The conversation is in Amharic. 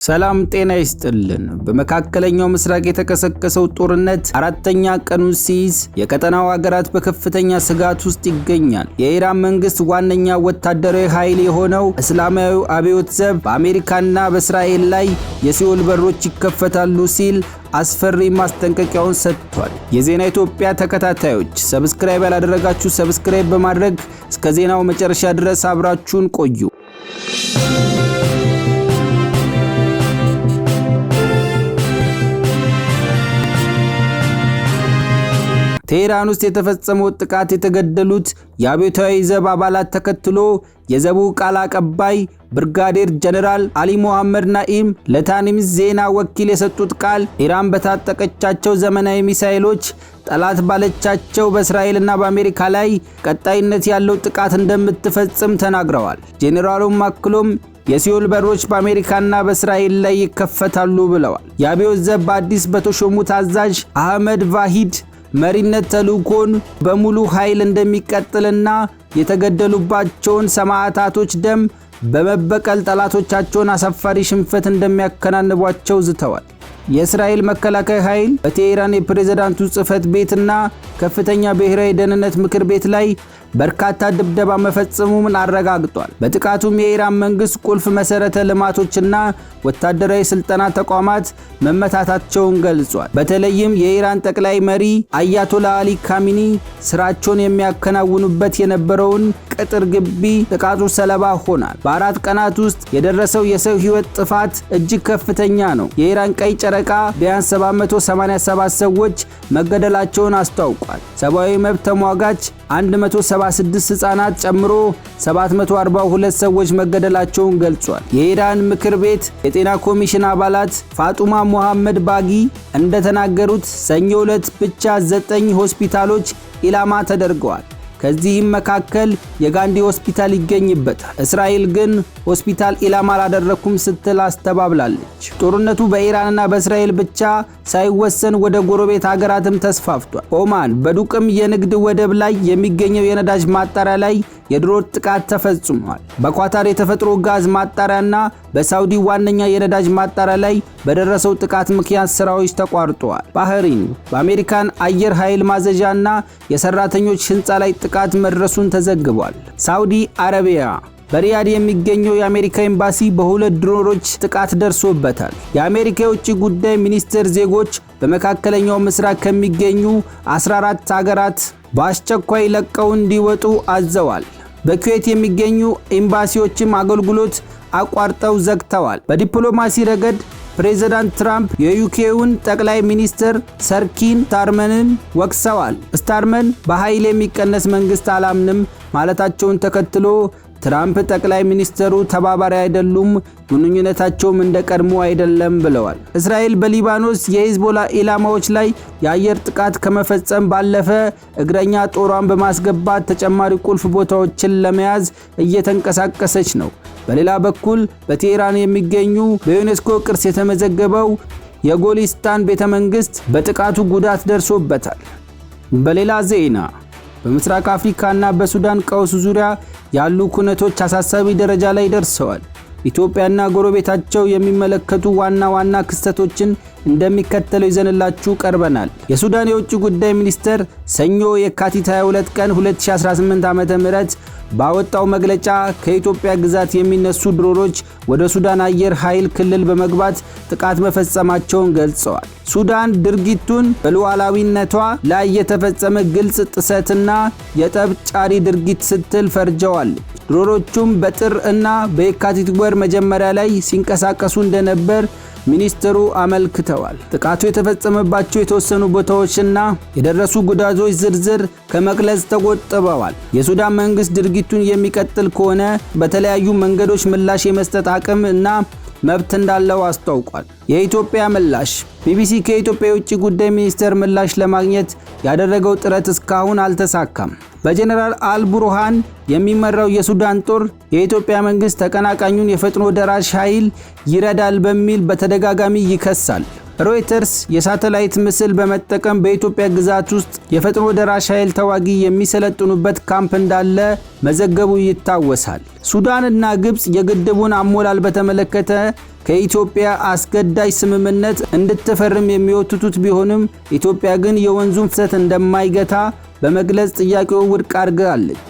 ሰላም ጤና ይስጥልን። በመካከለኛው ምስራቅ የተቀሰቀሰው ጦርነት አራተኛ ቀኑን ሲይዝ የቀጠናው ሀገራት በከፍተኛ ስጋት ውስጥ ይገኛል። የኢራን መንግስት ዋነኛ ወታደራዊ ኃይል የሆነው እስላማዊ አብዮት ዘብ በአሜሪካና በእስራኤል ላይ የሲኦል በሮች ይከፈታሉ ሲል አስፈሪ ማስጠንቀቂያውን ሰጥቷል። የዜና ኢትዮጵያ ተከታታዮች፣ subscribe ያላደረጋችሁ subscribe በማድረግ እስከ ዜናው መጨረሻ ድረስ አብራችሁን ቆዩ። ቴሄራን ውስጥ የተፈጸመው ጥቃት የተገደሉት የአብዮታዊ ዘብ አባላት ተከትሎ የዘቡ ቃል አቀባይ ብርጋዴር ጀነራል አሊ ሞሐመድ ናኢም ለታኒምስ ዜና ወኪል የሰጡት ቃል ኢራን በታጠቀቻቸው ዘመናዊ ሚሳኤሎች ጠላት ባለቻቸው በእስራኤልና በአሜሪካ ላይ ቀጣይነት ያለው ጥቃት እንደምትፈጽም ተናግረዋል። ጄኔራሉም አክሎም የሲኦል በሮች በአሜሪካና በእስራኤል ላይ ይከፈታሉ ብለዋል። የአብዮት ዘብ በአዲስ በተሾሙት አዛዥ አህመድ ቫሂድ መሪነት ተልእኮን በሙሉ ኃይል እንደሚቀጥልና የተገደሉባቸውን ሰማዕታቶች ደም በመበቀል ጠላቶቻቸውን አሳፋሪ ሽንፈት እንደሚያከናንቧቸው ዝተዋል። የእስራኤል መከላከያ ኃይል በቴሄራን የፕሬዝዳንቱ ጽሕፈት ቤትና ከፍተኛ ብሔራዊ ደህንነት ምክር ቤት ላይ በርካታ ድብደባ መፈጸሙን አረጋግጧል። በጥቃቱም የኢራን መንግስት ቁልፍ መሰረተ ልማቶችና ወታደራዊ ስልጠና ተቋማት መመታታቸውን ገልጿል። በተለይም የኢራን ጠቅላይ መሪ አያቶላ አሊ ካሚኒ ስራቸውን የሚያከናውኑበት የነበረውን ቅጥር ግቢ ጥቃቱ ሰለባ ሆኗል። በ4 ቀናት ውስጥ የደረሰው የሰው ህይወት ጥፋት እጅግ ከፍተኛ ነው። የኢራን ቀይ ጨረቃ ቢያንስ 787 ሰዎች መገደላቸውን አስታውቋል። ሰብአዊ መብት ተሟጋች 176 ህጻናት ጨምሮ 742 ሰዎች መገደላቸውን ገልጿል። የኢራን ምክር ቤት የጤና ኮሚሽን አባላት ፋጡማ ሙሐመድ ባጊ እንደተናገሩት ሰኞ ዕለት ብቻ 9 ሆስፒታሎች ኢላማ ተደርገዋል። ከዚህም መካከል የጋንዲ ሆስፒታል ይገኝበታል። እስራኤል ግን ሆስፒታል ኢላማ አላደረኩም ስትል አስተባብላለች። ጦርነቱ በኢራንና በእስራኤል ብቻ ሳይወሰን ወደ ጎረቤት ሀገራትም ተስፋፍቷል። ኦማን በዱቅም የንግድ ወደብ ላይ የሚገኘው የነዳጅ ማጣሪያ ላይ የድሮን ጥቃት ተፈጽሟል። በኳታር የተፈጥሮ ጋዝ ማጣሪያና በሳውዲ ዋነኛ የነዳጅ ማጣሪያ ላይ በደረሰው ጥቃት ምክንያት ስራዎች ተቋርጠዋል። ባህሪን በአሜሪካን አየር ኃይል ማዘዣና የሰራተኞች ህንፃ ላይ ጥቃት መድረሱን ተዘግቧል። ሳውዲ አረቢያ በሪያድ የሚገኘው የአሜሪካ ኤምባሲ በሁለት ድሮኖች ጥቃት ደርሶበታል። የአሜሪካ የውጭ ጉዳይ ሚኒስቴር ዜጎች በመካከለኛው ምስራቅ ከሚገኙ 14 ሀገራት በአስቸኳይ ለቀው እንዲወጡ አዘዋል። በኩዌት የሚገኙ ኤምባሲዎችም አገልግሎት አቋርጠው ዘግተዋል። በዲፕሎማሲ ረገድ ፕሬዝዳንት ትራምፕ የዩኬውን ጠቅላይ ሚኒስትር ሰር ኪር ስታርመንን ወቅሰዋል። ስታርመን በኃይል የሚቀነስ መንግስት አላምንም ማለታቸውን ተከትሎ ትራምፕ ጠቅላይ ሚኒስትሩ ተባባሪ አይደሉም፣ ግንኙነታቸውም እንደ ቀድሞ አይደለም ብለዋል። እስራኤል በሊባኖስ የሂዝቦላ ኢላማዎች ላይ የአየር ጥቃት ከመፈጸም ባለፈ እግረኛ ጦሯን በማስገባት ተጨማሪ ቁልፍ ቦታዎችን ለመያዝ እየተንቀሳቀሰች ነው። በሌላ በኩል በቴሄራን የሚገኙ በዩኔስኮ ቅርስ የተመዘገበው የጎሊስታን ቤተ መንግስት በጥቃቱ ጉዳት ደርሶበታል። በሌላ ዜና በምስራቅ አፍሪካና በሱዳን ቀውስ ዙሪያ ያሉ ኩነቶች አሳሳቢ ደረጃ ላይ ደርሰዋል። ኢትዮጵያና ጎረቤታቸው የሚመለከቱ ዋና ዋና ክስተቶችን እንደሚከተለው ይዘንላችሁ ቀርበናል። የሱዳን የውጭ ጉዳይ ሚኒስትር ሰኞ የካቲት 22 ቀን 2018 ዓ.ም ባወጣው መግለጫ ከኢትዮጵያ ግዛት የሚነሱ ድሮኖች ወደ ሱዳን አየር ኃይል ክልል በመግባት ጥቃት መፈጸማቸውን ገልጸዋል። ሱዳን ድርጊቱን በሉዓላዊነቷ ላይ የተፈጸመ ግልጽ ጥሰትና የጠብ ጫሪ ድርጊት ስትል ፈርጀዋለች። ድሮኖቹም በጥር እና በየካቲት ወር መጀመሪያ ላይ ሲንቀሳቀሱ እንደነበር ሚኒስትሩ አመልክተዋል። ጥቃቱ የተፈጸመባቸው የተወሰኑ ቦታዎችና የደረሱ ጉዳቶች ዝርዝር ከመግለጽ ተቆጥበዋል። የሱዳን መንግስት ድርጊቱን የሚቀጥል ከሆነ በተለያዩ መንገዶች ምላሽ የመስጠት አቅም እና መብት እንዳለው አስታውቋል። የኢትዮጵያ ምላሽ። ቢቢሲ ከኢትዮጵያ የውጭ ጉዳይ ሚኒስቴር ምላሽ ለማግኘት ያደረገው ጥረት እስካሁን አልተሳካም። በጀነራል አልቡርሃን የሚመራው የሱዳን ጦር የኢትዮጵያ መንግስት ተቀናቃኙን የፈጥኖ ደራሽ ኃይል ይረዳል በሚል በተደጋጋሚ ይከሳል። ሮይተርስ የሳተላይት ምስል በመጠቀም በኢትዮጵያ ግዛት ውስጥ የፈጥኖ ደራሽ ኃይል ተዋጊ የሚሰለጥኑበት ካምፕ እንዳለ መዘገቡ ይታወሳል። ሱዳን እና ግብጽ የግድቡን አሞላል በተመለከተ ከኢትዮጵያ አስገዳጅ ስምምነት እንድትፈርም የሚወትቱት ቢሆንም፣ ኢትዮጵያ ግን የወንዙን ፍሰት እንደማይገታ በመግለጽ ጥያቄው ውድቅ አድርጋለች።